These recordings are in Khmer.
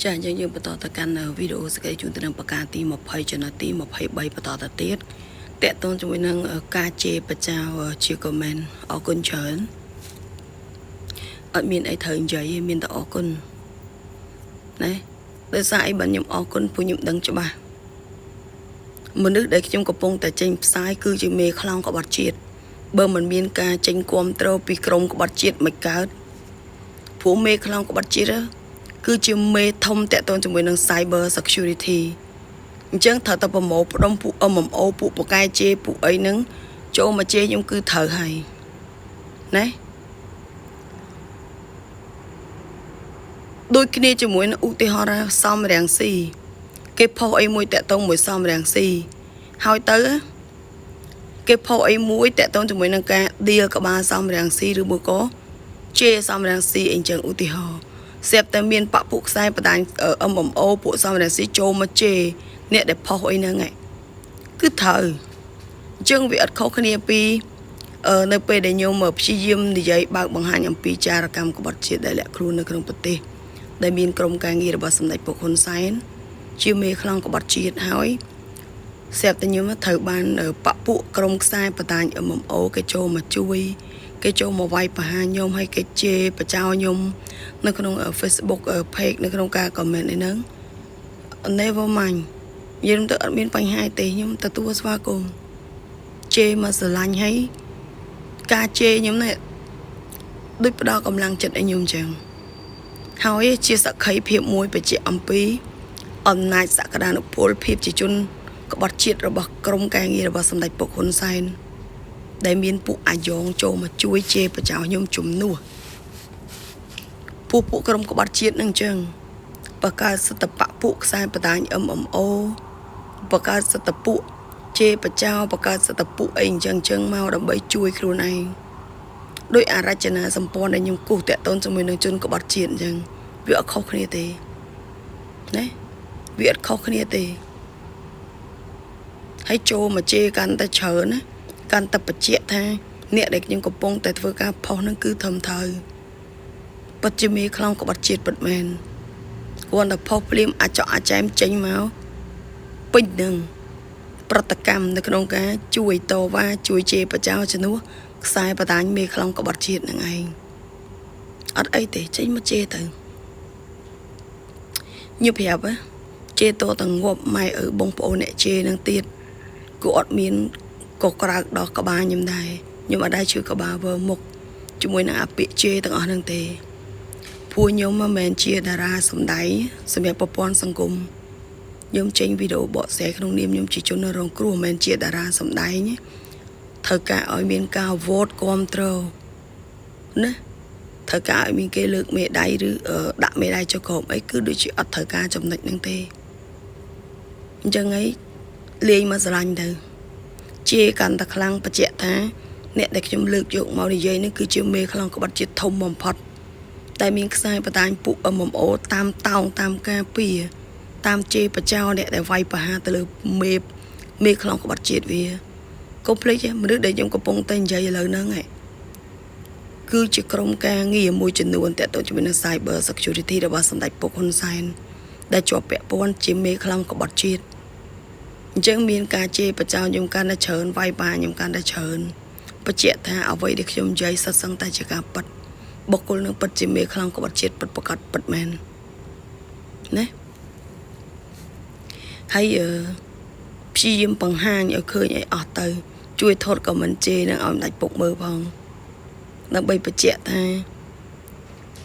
ចាអញ្ចឹងយើងបន្តទៅកាន់វីដេអូសក្តីជូនទៅនឹងប្រការទី20ចំណុចទី23បន្តទៅទៀតតកតងជាមួយនឹងការជេរបចៅជា comment អរគុណច្រើនអត់មានអីត្រូវនិយាយទេមានតែអរគុណណាដោយសារអីបានខ្ញុំអរគុណពួកខ្ញុំដឹងច្បាស់មនុស្សដែលខ្ញុំកំពុងតែចេញផ្សាយគឺជាមេខ្លោងក្បត់ជាតិបើមិនមានការចេញគាំទ្រពីក្រមក្បត់ជាតិមិនកើតព្រោះមេខ្លោងក្បត់ជាតិគឺជាមេធំតាក់ទងជាមួយនឹង Cyber Security អញ្ចឹងត្រូវតែប្រមូលផ្ដុំពួក MMO ពួកបកែជេពួកអីហ្នឹងចូលមកជេខ្ញុំគឺត្រូវហើយណាដូចគ្នាជាមួយនឹងឧទាហរណ៍សំរាំងស៊ីគេផុសអីមួយតាក់ទងមួយសំរាំងស៊ីហើយទៅគេផុសអីមួយតាក់ទងជាមួយនឹងការឌៀលក្បាលសំរាំងស៊ីឬមួយក៏ជេសំរាំងស៊ីអីចឹងឧទាហរណ៍ស្រាប់តែមានបពុខ្សែបដាញ MMO ពួកសំរាំងស៊ីចូលមកជេអ្នកដែលផុសអីហ្នឹងឯងគឺត្រូវអញ្ចឹងវាអត់ខុសគ្នាពីនៅពេលដែលខ្ញុំព្យាយាមនិយាយបើកបង្ហាញអំពីចារកម្មក្បត់ជាតិដែលលាក់ខ្លួននៅក្នុងប្រទេសដែលមានក្រុមការងាររបស់សម្ដេចពុកហ៊ុនសែនជាមេខ្លោងក្បត់ជាតិហើយស្រាប់តែខ្ញុំត្រូវបានបពុក្រុមខ្សែបដាញ MMO គេចូលមកជួយគេចូលមកវាយប្រហារខ្ញុំហើយគេជេរបចោខ្ញុំនៅក្នុង Facebook page នៅក្នុងការ comment អីហ្នឹង never mind និយាយទៅអត់មានបញ្ហាទេខ្ញុំទទួលស្វាគមន៍ជេរមកស្រឡាញ់ហើយការជេរខ្ញុំនេះដូចផ្ដល់កម្លាំងចិត្តឲ្យខ្ញុំចឹងហើយជាសក្ខីភាពមួយបញ្ជាក់អំពីអំណាចសក្តានុពលភាពជាជនក្បត់ជាតិរបស់ក្រមការងាររបស់សម្ដេចពុកហ៊ុនសែនដែលមានពួកអាយ៉ងចូលមកជួយជេរបចោខ្ញុំជំនួសពួកក្រុមក្បត់ជាតិនឹងចឹងបកើតសិទ្ធបៈពួកខ្សែបដាញ MMO បកើតសិទ្ធពួកជេរបចោបកើតសិទ្ធពួកអីអញ្ចឹងចឹងមកដើម្បីជួយខ្លួនឯងដោយអរចនាសម្ព័ន្ធដែលខ្ញុំគូសតាក់ទងជាមួយនឹងជនក្បត់ជាតិអញ្ចឹងវាអត់ខុសគ្នាទេណាវាអត់ខុសគ្នាទេហើយចូលមកជេរកាន់តែច្រើនណាកាន់តែបញ្ជាក់ថាអ្នកដែលខ្ញុំកំពុងតែធ្វើការផុសនឹងគឺធំត្រូវពិតជាមេខ្លោងក្បត់ជាតិពិតមែនគ្រាន់តែផុសភ្លាមអាចចောက်អាចែមចេញមកពេញនឹងប្រតិកម្មនៅក្នុងការជួយតវ៉ាជួយជេរបចោជំនួសខ្សែបដាញមេខ្លោងក្បត់ជាតិនឹងឯងអត់អីទេចេញមកជេរទៅញប្រាប់ជេរតតងាប់ម៉ែឪបងប្អូនអ្នកជេរនឹងទៀតគូអត់មានក៏ក្រើកដល់ក្បាលខ្ញុំដែរខ្ញុំអត់ដែរជឿក្បាលវើមុខជាមួយនឹងអាពាក្យជេរទាំងអស់ហ្នឹងទេព្រោះខ្ញុំមិនមែនជាតារាសម្ដែងសម្រាប់ប្រព័ន្ធសង្គមខ្ញុំចេញវីដេអូបកស្រាយក្នុងនាមខ្ញុំជាជនរងគ្រោះមិនមែនជាតារាសម្ដែងត្រូវការឲ្យមានការ vote គ្រប់គ្រងណាត្រូវការឲ្យមានគេលើកមេដៃឬដាក់មេដៃចុះក្រោមអីគឺដូចជាអត់ត្រូវការចំណុចហ្នឹងទេអញ្ចឹងអីលេងមកស្រឡាញ់ទៅជេរកាន់តែខ្លាំងបញ្ជាក់ថាអ្នកដែលខ្ញុំលើកយកមកនិយាយនេះគឺជាមេខ្លោងក្បត់ជាតិធំបំផុតតែមានខ្សែបដាញពួក MMO តាមតោងតាមការពារតាមជេរបចោអ្នកដែលវាយប្រហារទៅលើមេមេខ្លោងក្បត់ជាតិវាកុំភ្លេចមនុស្សដែលខ្ញុំកំពុងតែនិយាយឥឡូវហ្នឹងឯងគឺជាក្រុមការងារមួយចំនួនតាក់ទងជាមួយនឹង Cyber Security របស់សម្ដេចពុកហ៊ុនសែនដែលជាប់ពាក់ព័ន្ធជាមេខ្លោងក្បត់ជាតិអញ្ចឹងមានការជេរបចោខ្ញុំកាន់តែច្រើនវាយបាខ្ញុំកាន់តែច្រើនបញ្ជាក់ថាអ្វីដែលខ្ញុំនិយាយសិតសឹងតែជាការពិតបុគ្គលនឹងពិតជាមេខ្លោងក្បត់ជាតិពិតប្រកបពិតមែនណាហើយអឺព្យាយាមបង្ហាញឲ្យឃើញឲ្យអស់ទៅ ជួយថតក៏មិនជេរនឹងឲ្យម្ដេចពុកមើលផងដើម្បីបញ្ជាក់ថា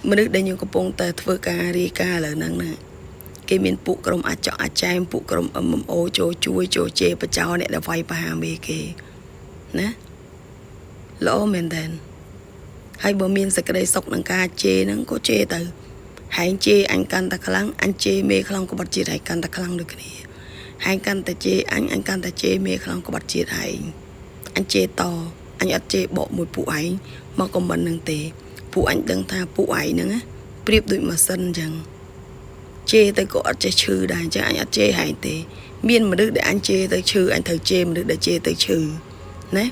មនុស្សដែលខ្ញុំកំពុងតែធ្វើការរាយការណ៍ឥឡូវហ្នឹងណាគេមានពួកក្រុមអាចអាចែមពួកក្រុម MMO ចូលជួយចូលជេរបចោអ្នកដែលវាយប្រហារមេគេណាល្អមែនតើហើយបើមានសេចក្តីសុខនឹងការជេរហ្នឹងក៏ជេរទៅហែងជេរអញកាន់តែខ្លាំងអញជេរមេខ្លាំងក្បត់ជាតិហើយកាន់តែខ្លាំងដូចគ្នាហែងកាន់តែជេរអញអញកាន់តែជេរមេខ្លាំងក្បត់ជាតិហែងអញជេរតអញអត់ជេរបកមួយពួកឯងមកខមមិននឹងទេពួកអញដឹងថាពួកឯងហ្នឹងណាប្រៀបដូចម៉ាស៊ីនអញ្ចឹងជេរទៅក៏អត់ចេះឈឺដែរអញ្ចឹងអញអត់ជេរហែងទេមានមនុស្សដែលអញជេរទៅឈឺអញត្រូវជេរមនុស្សដែលជេរទៅឈឺណា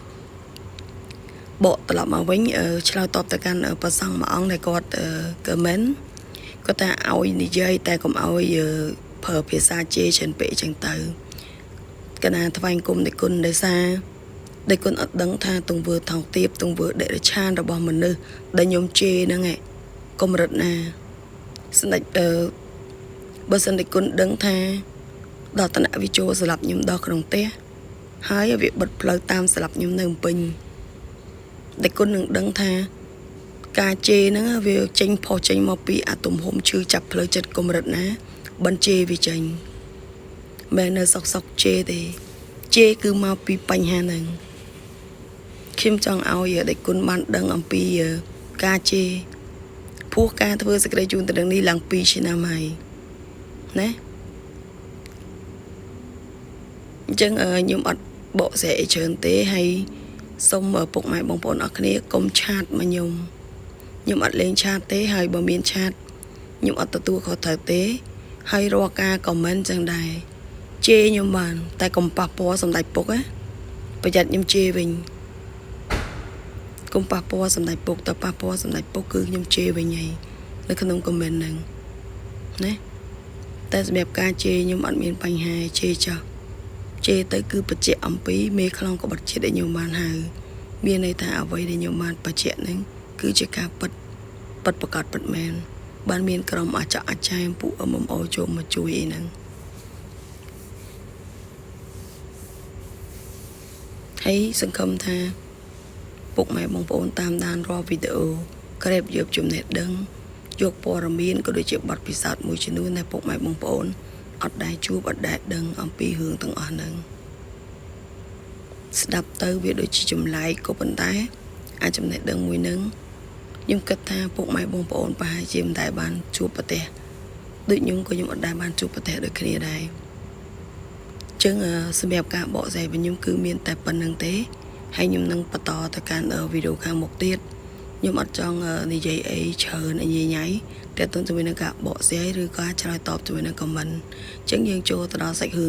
បកត្រឡប់មកវិញឆ្លើយតបទៅកាន់ប្រសង់មួយអង្គដែលគាត់ comment គាត់ថាឲ្យនិយាយតែកុំឲ្យប្រើភាសាជេរច្រើនពេកអញ្ចឹងទៅកណាថ្វាយគុំនៃគុណដោយសារដែលគុណអត់ដឹងថាទង្វើថោកទាបទង្វើដេរឆានរបស់មនុស្សដែលខ្ញុំជេរហ្នឹងឯងកម្រិតណាស្ដេចអឺបើសិនតែគុណដឹងថាដល់តនៈវិជោស្លាប់ខ្ញុំដល់ក្នុងផ្ទះហើយវាបិទផ្លូវតាមស្លាប់ខ្ញុំនៅពេញដែលគុណនឹងដឹងថាការជេរហ្នឹងវាចេញផុសចេញមកពីអាទំហំឈឺចាប់ផ្លូវចិត្តកម្រិតណាបញ្ជេរវាចេញមិននៅសុកសុកជេរទេជេរគឺមកពីបញ្ហាហ្នឹងខ្ញុំចង់ឲ្យដេចគុណបានដឹងអំពីការជេរព្រោះការធ្វើសេចក្តីជូនទៅនឹងនេះឡើង2ឆ្នាំហើយណាអញ្ចឹងខ្ញុំអត់បកស្រាយអីច្រើនទេហើយសូមពុកម៉ែបងប្អូនអរគ្នាកុំ chat មកខ្ញុំខ្ញុំអត់លេង chat ទេហើយបើមាន chat ខ្ញុំអត់ទទួលខុសត្រូវទេហើយរាល់ការ comment ចឹងដែរជេរខ្ញុំបាន តែកុំប៉ះពាល់សម្ដេចពុកណាប្រយ័ត្នខ្ញុំជេរវិញកុំប៉ះពាល់សម្ដេចពុកតើប៉ះពាល់សម្ដេចពុកគឺខ្ញុំជេរវិញហើយនៅក្នុង comment ហ្នឹងណាតែសម្រាប់ការជេរខ្ញុំអត់មានបញ្ហាជេរចោះជេរទៅគឺបញ្ជាក់អំពីមេខ្លោងក្បត់ជាតិដែលខ្ញុំបានហៅមានន័យថាអ្វីដែលខ្ញុំបានបញ្ជាក់ហ្នឹងគឺជាការពិតពិតប្រកបពិតមែនបានមានក្រុមអាចអាចារ្យពួក MMO ចូលមកជួយអីហ្នឹងហើយសង្ឃឹមថាពុកម៉ែបងប្អូនតាមដានរាល់វីដេអូក្រេបយកចំណេះដឹងយកព័ត៌មានក៏ដូចជាបទពិសោធន៍មួយចំនួនដែលពុកម៉ែបងប្អូនអត់ដែលជួបអត់ដែលដឹងអំពីរឿងទាំងអស់ហ្នឹងស្ដាប់ទៅវាដូចជាចម្លែកក៏ប៉ុន្តែអាចចំណេះដឹងមួយហ្នឹងខ្ញុំគិតថាពុកម៉ែបងប្អូនប្រហែលជាមិនដែលបានជួបប្រទះដូចខ្ញុំក៏ខ្ញុំអត់ដែលបានជួបប្រទះដូចគ្នាដែរចឹងសម្រាប់ការបកស្រាយរបស់ខ្ញុំគឺមានតែប៉ុណ្្នឹងទេហើយខ្ញុំនឹងបន្តទៅកាន់វីដេអូខាងមុខទៀតខ្ញុំអត់ចង់និយាយអីច្រើនអីញ៉ៃតែទោះជាមួយនឹងការបកស្រាយឬក៏ឆ្លើយតបជាមួយនឹង comment ចឹងយើងចូលទៅដល់សាច់រឿង